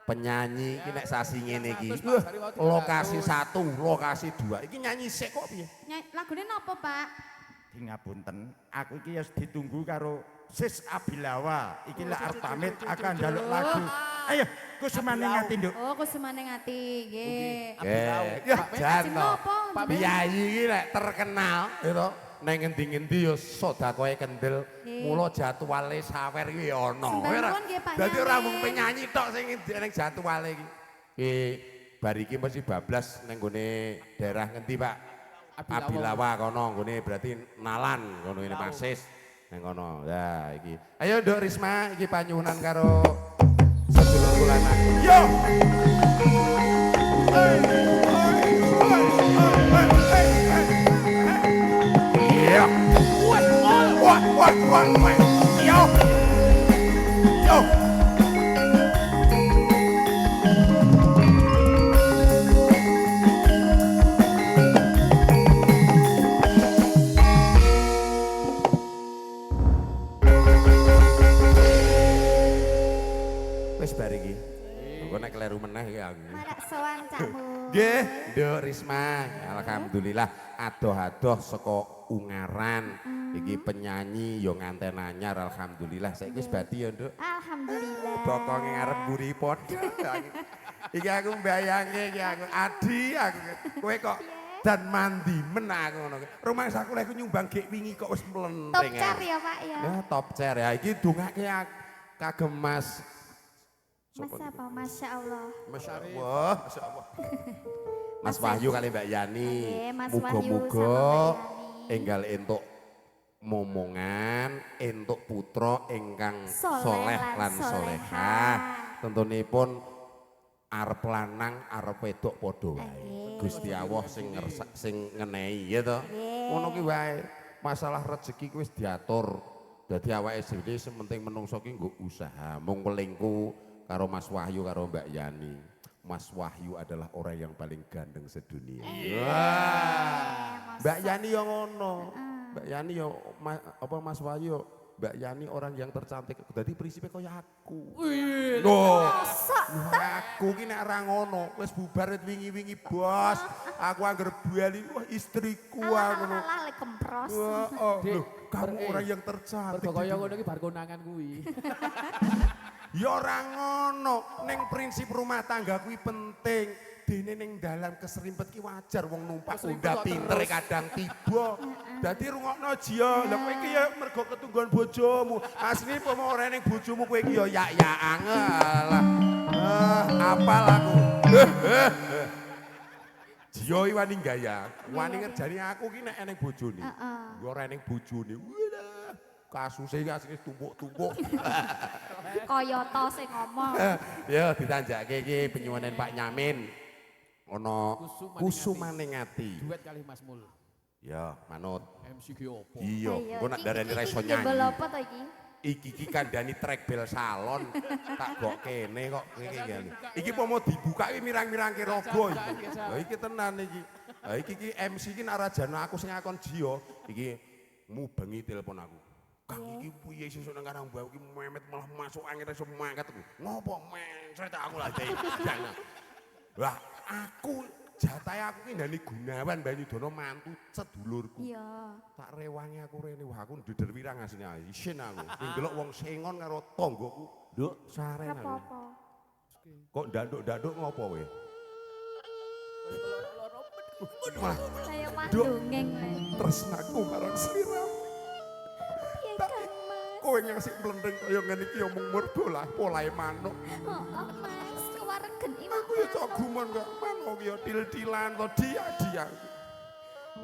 Penyanyi iki nek sasi ngene iki. Lokasi 1, lokasi 2. Iki nyanyi sik kok piye? Lagune napa, Pak? Ngapunten, aku iki wis ditunggu karo Sis Abilawa. Iki lek arep pamit aku njaluk lagu. Ayo, kusumane ngati, Nduk. Oh, kusumane ngati, nggih. Ya, jan to. Piyayi iki lek terkenal, ya to. Neng ngendi-ngendi ya sedekahe kendel, mula jadwale sawer iki ya ana. Dadi ora mung penyanyi tok sing ning jadwale iki. Iki bar iki mesti bablas ning gone daerah ngendi, Pak? Abilawa kono nggone berarti Nalan kono ini Pasis ning kono. Ya iki. Ayo Nduk Risma iki panyuwunan karo sedulurku lanang. Yo. Iya. Wah, wah, wah, wah. Yo. Yo. Wis bar iki. Engko nek kleru meneh iki aku. Marak sowan cakmu. Nggih, Nduk Risma. Alhamdulillah adoh-adoh saka Ungaran. Iki penyanyi yo nganten anyar alhamdulillah. Saiki wis bati ya, Nduk. Alhamdulillah. Bokonge ngarep mburi padha. Iki aku mbayangke iki aku Adi aku kowe kok dan mandi men aku ngono. Rumangsaku lek nyumbang gek wingi kok wis mlenting. Top chair ya, Pak ya. Ya top chair ya. Iki dongake kagem Mas. Mas apa? Masya Allah. Masya Allah, Masya Allah. Mas Wahyu kali Mbak Yani. Muga-muga enggal entuk momongan, entuk putra ingkang soleh lan solehah. Tentunipun arep lanang, arep wedok padha wae. Gusti Allah sing sing ngenehi ya to. Ngono ki wae. Masalah rezeki ki wis diatur. Dadi awake dhewe sing penting menungso ki nggo usaha. Mung welingku karo Mas Wahyu karo Mbak Yani. Mas Wahyu adalah orang yang paling ganteng sedunia. Wah. Mbak Yani yo ngono. Mbak Yani yo apa Mas Wahyu Mbak Yani orang yang tercantik. Dadi prinsipe kaya aku. Wih. Loh. Aku ki nek ora ngono, wis bubar wit wingi-wingi, Bos. Aku angger bali wah istriku aku ngono. Alah lek kempros. Wah, oh, kamu orang yang tercantik. Mergo kaya ngono ki bar konangan kuwi. Ya ora ngono, ning prinsip rumah tangga kuwi penting. Dene ning dalan keserimpet ki wajar wong numpak Honda pinter kadang tiba. Dadi rungokno Jio, lha kowe iki ya mergo ketungguan bojomu. Asline pomo ora ning bojomu kowe iki ya yak-yakan alah. Apal aku. Jio iki wani gaya, wani ngerjani aku ki nek eneng bojone. Ya ora eneng bojone. Walah, kasuse iki asline tumpuk-tumpuk. Kaya to sing ngomong. Ya ditanjake iki penyuwunan Pak Nyamin. Ana Kusumane Ngati. Duet kali Mas Mul. Ya, manut. MC ki opo? Iya, engko nek darani ra iso nyanyi. Iki apa to iki? Iki iki kandhani trek bel salon. Tak gok kene kok iki iki. Iki pomo dibuka iki mirang-mirangke raga iki. Lah iki tenan iki. Lah iki iki MC iki nek rajana aku sing akon Jio, iki mubengi telepon aku. Kang iki piye sesuk nang Karangbahu iki memet malah masuk angin iso mangkat aku. Ngopo mencret aku lah jane. Lah aku jatahe aku ki ndani Gunawan Banyudono mantu sedulurku. Iya. Tak rewangi aku rene wah aku ndeder wirang asline isin aku. Sing delok wong sengon karo tanggoku. Nduk, saren aku. Apa-apa. Kok ndanduk-ndanduk ngopo kowe? Malah Saya mah dongeng kowe. tresnaku marang sliramu. Piye Kang Mas? Kowe ngasih mlendeng kaya ngene iki ya mung mergo lah polahe manuk. Heeh Mas, kewaregen iwak. Aku ya cok gumun kok manuk ya til-tilan to dia-dia.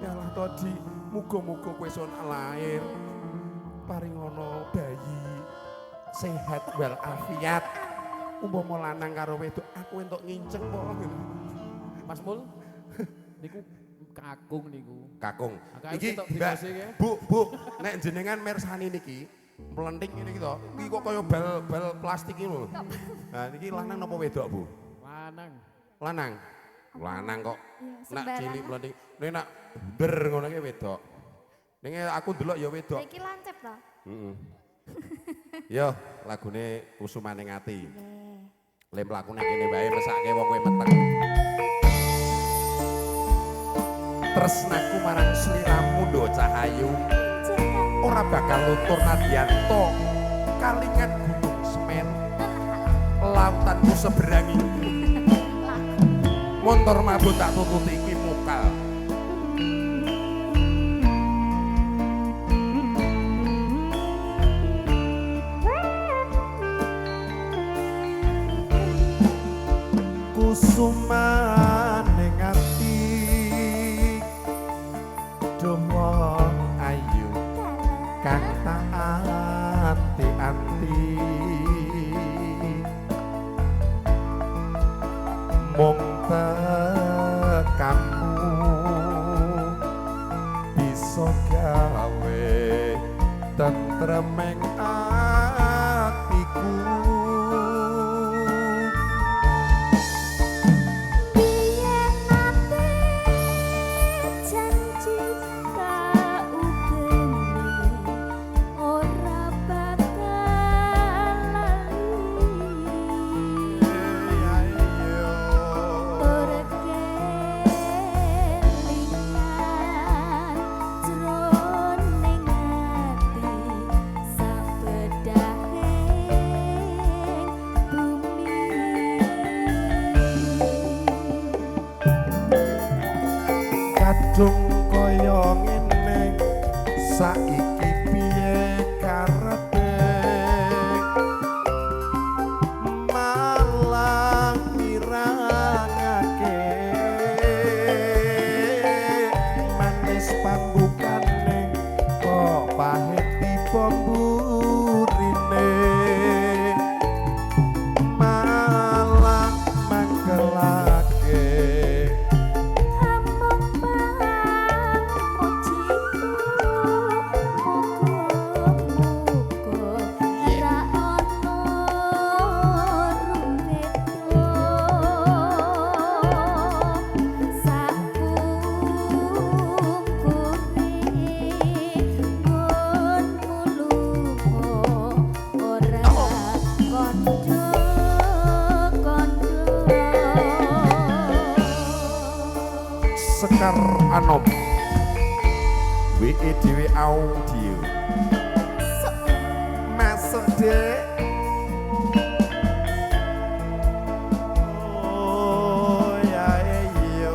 Yalah to Di, muga-muga kowe iso lair paringono bayi sehat walafiat. Umpama lanang karo wedok aku entuk nginceng kok. Mas Mul niku kakung niku. Kakung. Iki Mbak, Bu, Bu, nek jenengan mersani niki mlenting ngene iki to. Iki kok kaya bal-bal plastik iki lho. Nah niki lanang napa wedok, Bu? Lanang. Lanang. Lanang kok. Nak cilik mlenting. Nek nak bunder ngono iki wedok. Ning aku ndelok ya wedok. Iki lancip to? Heeh. Yo, lagune Kusumane Ngati. Le mlaku nang kene wae mesake wong kowe meteng. Tresnaku marang sliramu nduk Cahayu ora bakal luntur nadyan to kalingan gunung Semeru lautanku seberangi montor mabur tak tututi iki mokal. Kusumane ati duh wong ayu kang tak anti-anti mung tekamu bisa gawe tentremeng atiku. Kadung kaya ngene saiki piye karepe malah mirangake manis pambukane kok pahit tiba mburine malah mangkelake. Sekar Anom WEDW Audio masuk dek. Oh ya iyo.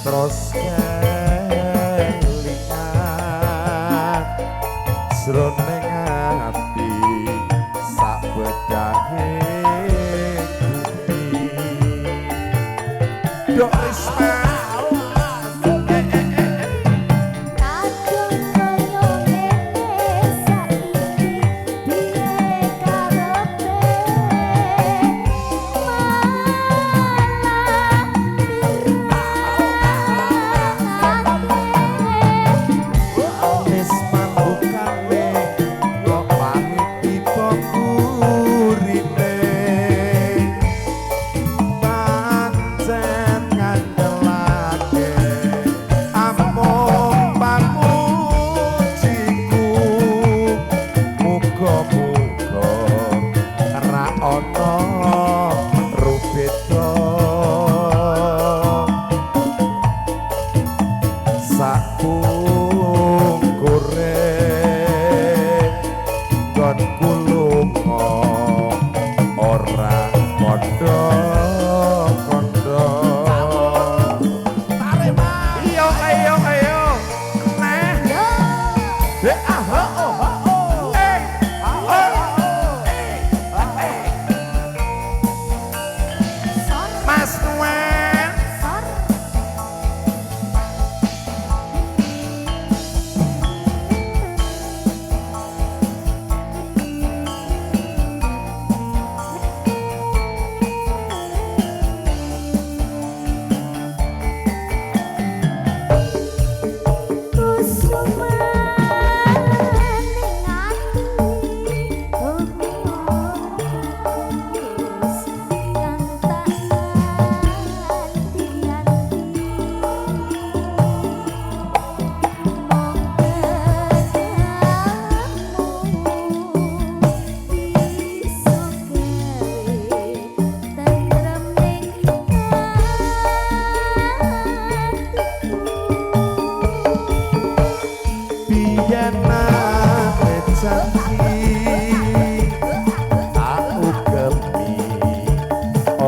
Terus kelingan jroning ati sak bedahe bumi. Dok Risma sakpungkure gonku lunga.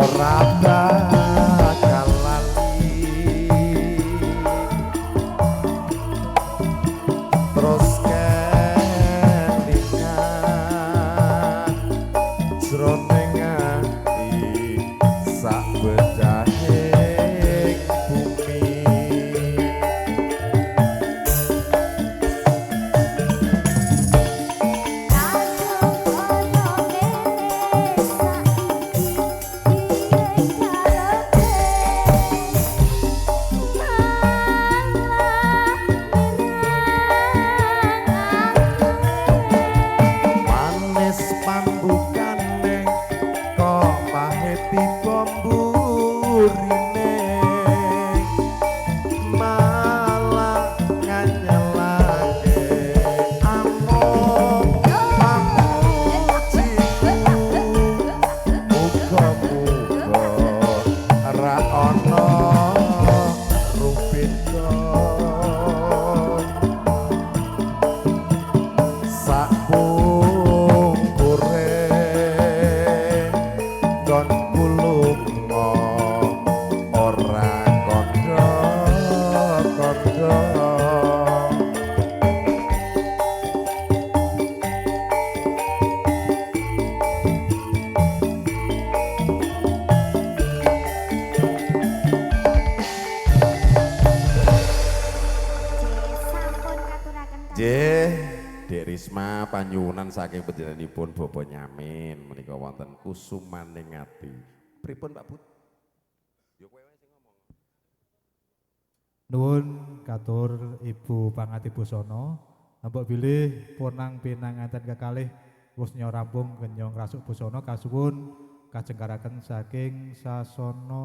Ora bakal lali terus kelingan jroning ati sak becahing bumi. Kadung koyo ngene saiki piye karepe malah mirang aku. Manis pambukane kok pahit tiba mburine malah nganyelake amung pamujiku. Muga-muga ra ana rubeda sakpungkure nggon kulunga ora kandha-kandha. Sampun katuraken Kang. Nggih, Dek Risma panyuwunan saking panjenenganipun Bapak Nyamin menika wonten kusumaning ati. Pripun Pak Bud? Yo kowe wae sing ngomong. Nuwun katur Ibu Pangati Busana, mbok bilih ponang pinanganten kekalih wusnya rampung kenyong rasuk busana kasuwun kajengkaraken saking sasana.